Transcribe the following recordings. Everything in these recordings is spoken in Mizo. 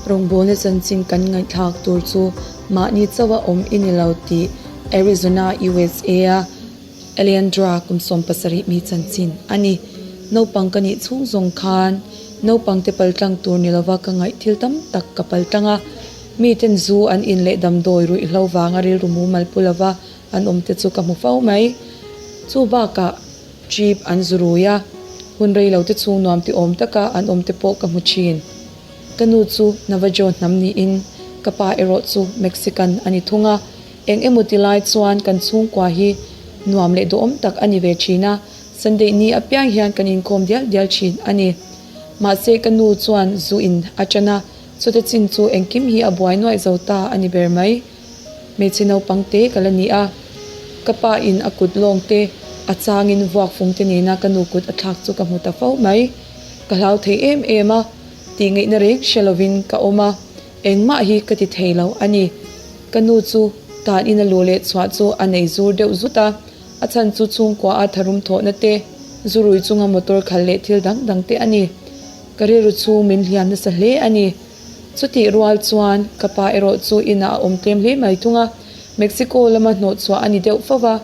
Rawngbawlna chanchin kan ngaihthlak tur chu mahni chauha awm i ni lo tih Arizona, USA a Eleandra kum 70 mi chanchin a ni. Naupang ka nih chhung zawng khan naupangte paltlang tur ni lova ka ngaih thil tam tak ka paltlang a. Miten zu an in leh damdawi ruihhlo vanga rilru mumal pu lova an awm te chu ka hmu fo mai. Chu bakah Jeep an zu rui a, hun rei lo te chhung nuam ti awm taka an awm te pawh ka hmu thin. Ka nu chu Navajo hnam niin ka pa erawh chu Mexican a ni thung a, eng emaw ti lai chuan kan chhungkua hi nuam leh duhawm tak a ni ve thin a, Sunday ni apiang hian kan inkhawm dial dial thin a ni. Mahse ka nu chuan zu in a tan a, chute chin chu engkim hi a buai nuaih zo ta a ni ber mai. Hmeichhe naupang te ka la ni a, ka pa in a kut lawng te a changin vuak fung te nena ka nu kut a thlak chu ka hmu ta fo mai. Ka hlau thei em em a, tih ngaihna reng hre lovin ka awm a, engmah hi ka ti thei lo a ni. Ka nu chu tan in a luh leh chhuah chu a nei zur deuh zut a, a chhan chu chhungkua a tharum thawhna te, zu rui chunga motor khalh leh thil dang dang te a ni. Ka rilru chhung min hliam nasa hle a ni. Chutih rual chuan ka pa erawh chu inah a awm tlem hle mai thung a, Mexico lama hnawhchhuah a ni deuh fo va,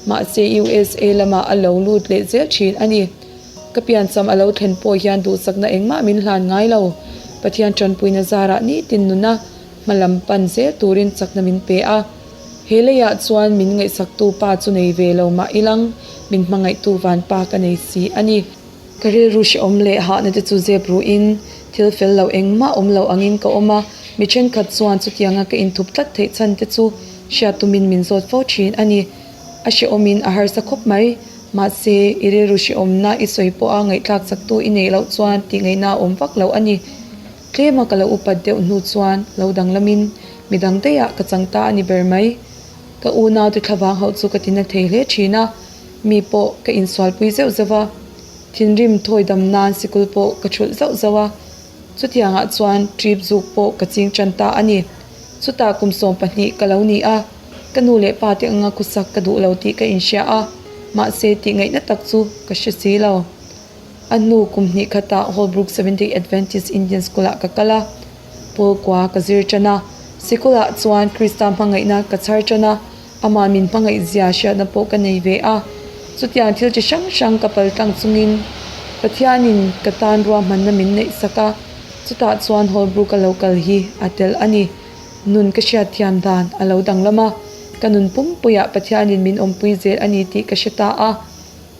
mahse USA lamah a lo lut leh zel thin a ni. Ka piancham a lo thlen pawh hian duhsakna engmah min hlan ngai lo. Pathian tanpuina zarah nitin nuna hma lam pan zel turin chakna min pe a. He leiah chuan min ngaihsaktu pa chu nei ve lo mah ilang, min hmangaihtu vanpa ka nei si a ni. Ka rilru hrehawm leh hahna te chu zep ruhin thil fel lo engmah awm lo angin ka awm a, mi thenkhat chuan chutianga ka inthup tlat theih chhan te chu hriat tumin min zawt fo thin a ni. A hrehawmin a harsa khawp mai. Mahse, i rilru hrehawmna i sawi pawha ngaihthlak chaktu i neih loh chuan tih ngaihna a awm vak lo a ni. Tlema ka lo upat deuh hnu chuan lo danglamin midang daihah ka chang ta a ni ber mai. Ka unaute thlavang hauh chu ka ti na thei hle thin a. Mi pawh ka insualpui zeuh zeuh a, thinrim thawi dam nan sikul pawh ka thulh zauh zauh a, chutiangah chuan trip zuk pawh ka ching tan ta a ni. Chutah kum 12 ka lo ni a, ka nu leh pa te anga khusak ka duh lo tih ka inhria a, mahse tih ngaihna tak chu ka hre si lo. A hnu kum hnih khatah Holbrook Seventh-day Adventist Indian School-ah ka kal a, Paul kua ka zir tan a, sikulah chuan Krista hmangaihna ka chhar tan a, Amah min hmangaih zia hriatna pawh ka nei ve a, chutiang thil chi hrang hrang ka pal tlang chungin Pathianin ka tan ruahmanna min neih sak a, chutah chuan Holbrook-a lo kal hi a tel a ni. Nun ka hriat thiam dan a lo danglam a, ka nun pumpuiah Pathianin min awmpui zel a ni tih ka hre ta a.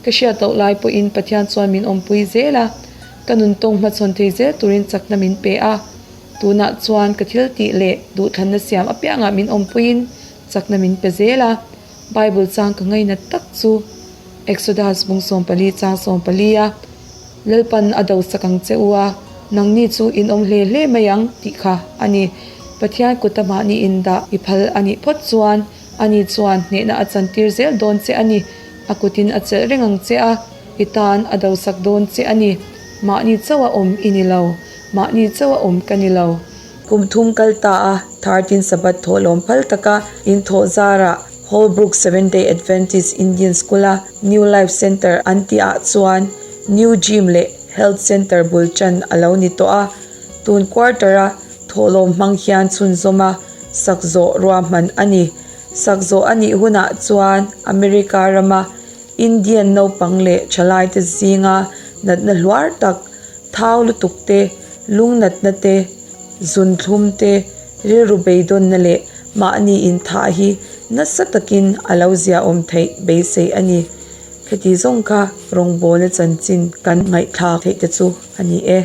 Ka hriat loh lai pawhin Pathian chuan min awmpui zel a, ka nun tawng hmachhawn thei zel turin chakna min pe a. Tunah chuan ka thil tih leh duhthlanna siam apiangah min awmpuiin Chakna min pe zel a, Bible chang ka ngainat tak chu Exodus bung 14 chang 14 a, Lalpan a do sak ang che u a, nangni chu in awm hle hle mai ang tih kha a ni. Pathian kuta mahni in dah i phal a nih phawt chuan ani chuan hnehna a chantir zel dawn che a ni. A kutin a chelh reng ang che a, i tan a do sak dawn che a ni. Mahni chauh a awm i ni lo, mahni chauh a awm ka ni lo. Kum thum kal ta a, 13 Sabbath thawhlawm phal taka inthawh zarah Holbrook Seventh-day Adventist Indian School-a New Life Centre an tihah chuan New Gym leh Health Centre bul tan a lo ni tawh a. Tun quarter-a thawhlawm hmang hian chhunzawm a sak zawh ruahman a ni. Sak zawh a nih hunah chuan America rama Indian naupang leh thalaite zinga natna hluar tak Thau lutuk te, lungnatna te, zunthlum te, rilru beidawnna leh mahni inthah hi nasa takin a lo ziaawm theih beisei a ni. Kheti zawng kha rawngbawlna chanchin kan ngaihthlak theih te chu a ni e.